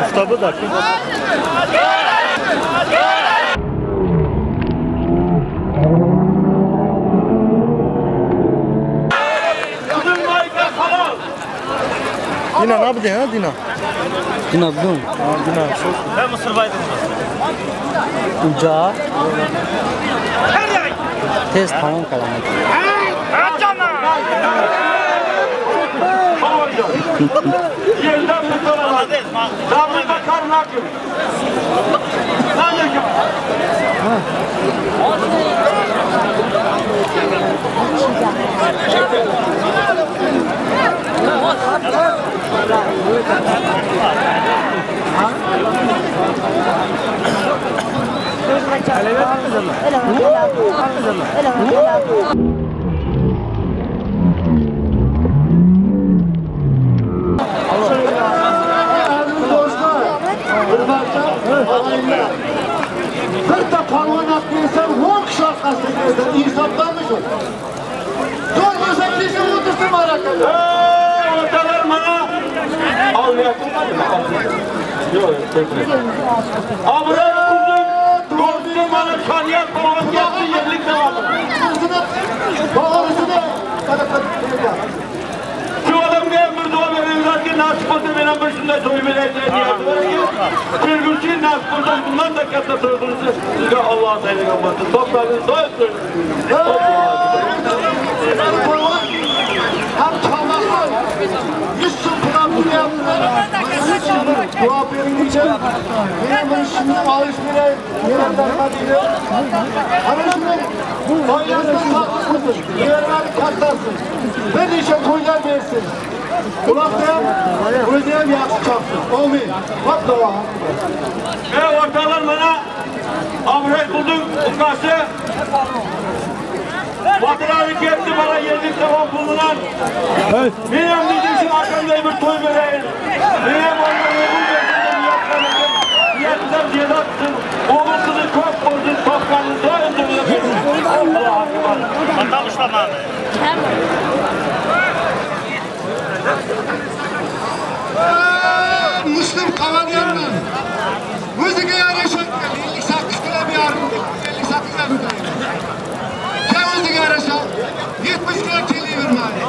Kitabı da kim? Dina ne yaptın ha Dina? Dina dun. Dina. Ben Mısırbaydım. Uca. Tez tamam kalan. Bir de palvon atmaysan, 10 kishi orqasida kelsa, insofdanmi shu? Zo'r bo'lsa kelsin, o'tirsin ma'rakada. O'rtalar mana olmayapti. Yo'q, obro'y qildim, do'stim mana shoniyat polvonga yerlik davomi. To'g'risini Shu odamga ham bir duo beringlarki, nasib bo'lsa men ham bir shunday to'y beray degan niyatim bor ekan. Kelgusi nasib bo'lsa bundan da katta to'y qilsa, sizga Alloh tayinlagan bo'lsin. Toplarni doim to'y. Ham chavaqlar 100 so'm pul beryaptilar. Duo beringizchi. Men bir shuni olish beray, men daromad deydi. Ana shuni oilasini sog'lik qilsin, yerlari kattasin. Bir necha to'ylar bersin. Uloqni ham, o'zi ham yaxshi chopsin. Amin. Hop duo. Ey o'rtoqlar, mana obro'y qildim, ukasi. Batırları ketdi bana yerlik tamam bulunan. Men ham dedim şu arkamda bir to'y berayim. Men ham ondan o'g'il bersin, niyatlandim. Niyatimdan ziyadatsın. O'g'il qizi ko'p bo'lsin, topganini doim to'ylab bersin. Allohu akbar. Atam ushlamadı. Muslim Qavalyanman. O'ziga yarasha 58 kilo yarim, 58 yarim. O'ziga yarasha 70 kilo kelavermaydi.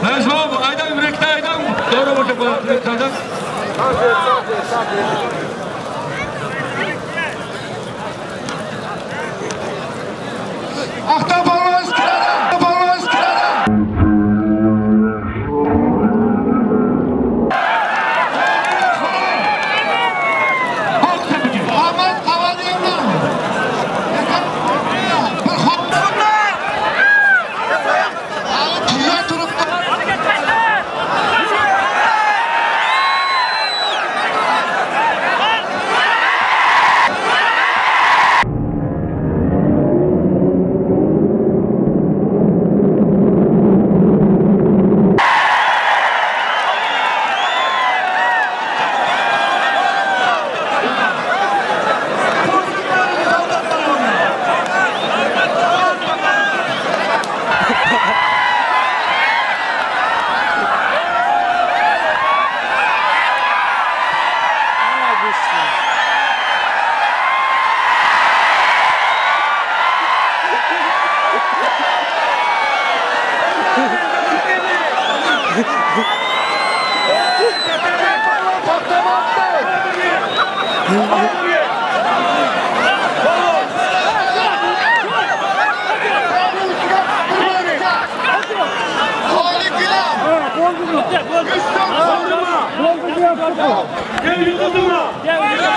Najmob, aydan yürekte aydan. Doğru boşa qo'yadi. Aqta polvon kiradi, polvon kiradi. Ahmet Qavalyanman. Bir xop. Tuya turibdi.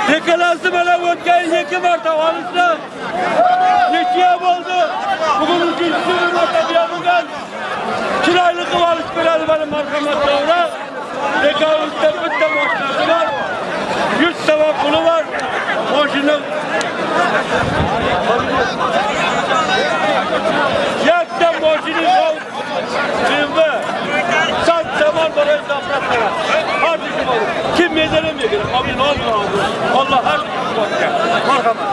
Tekalasi mana o'tgan yil 2 marta olishdi. Nechiya bo'ldi. Bugun 3-chi marta bo'lgan. Chiroyli qilib olish beradi mana marhamat davra. Tekalosda bitta mashinasi bor. 100 so'm puli bor. Mashina yakka mashina yo'q. BMW. Sat zaman bana nafrat qiladi. Har kim mezalim yegan? Amin Allah. Allah har marhamat.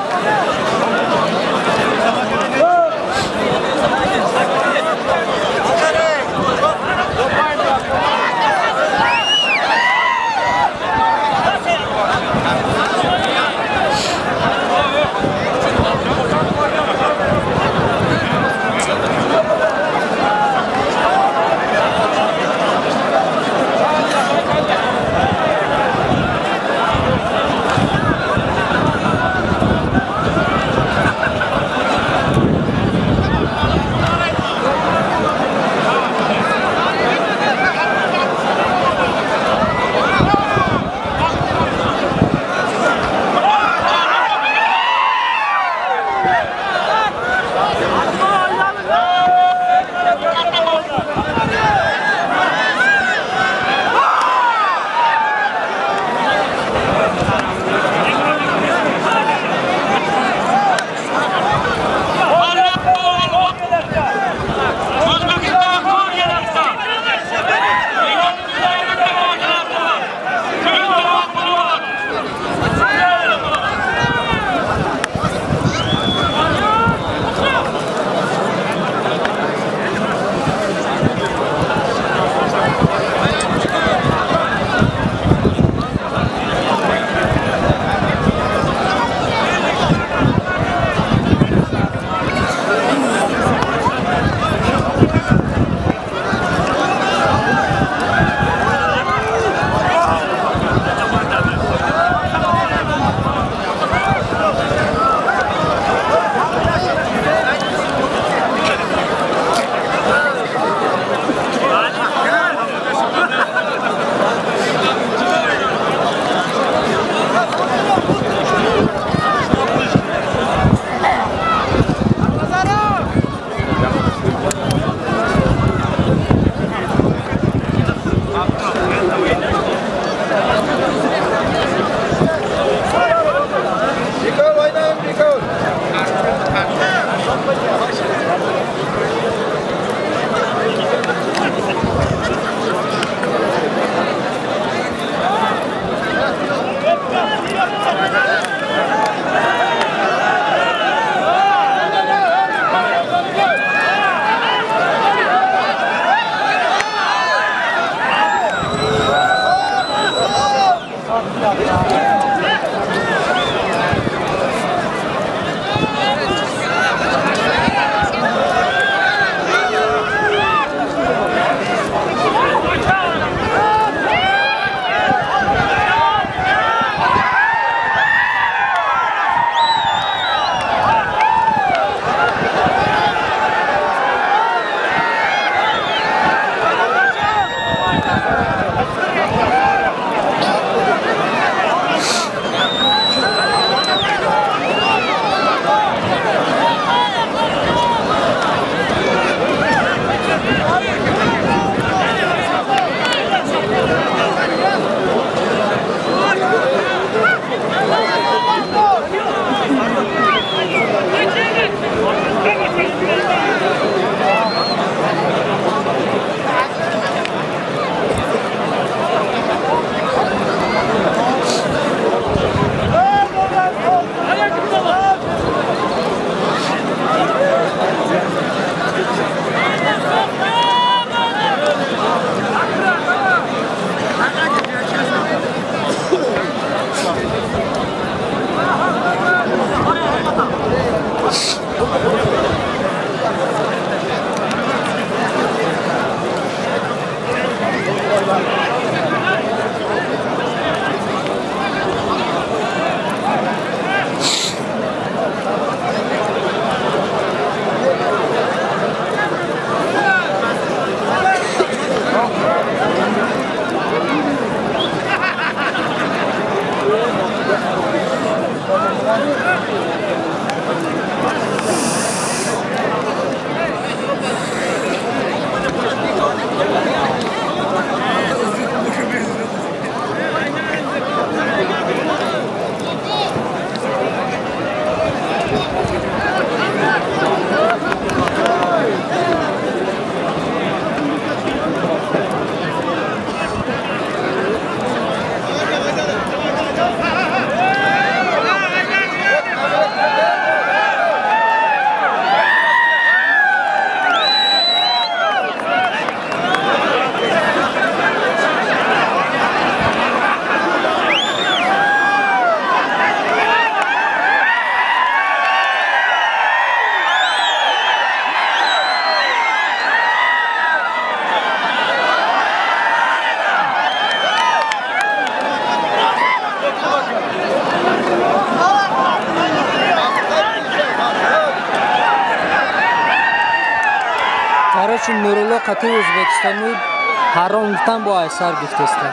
Короче, Нурулло қати ӯзбекистони ҳаром гуфтан бо айсар гуфтеста.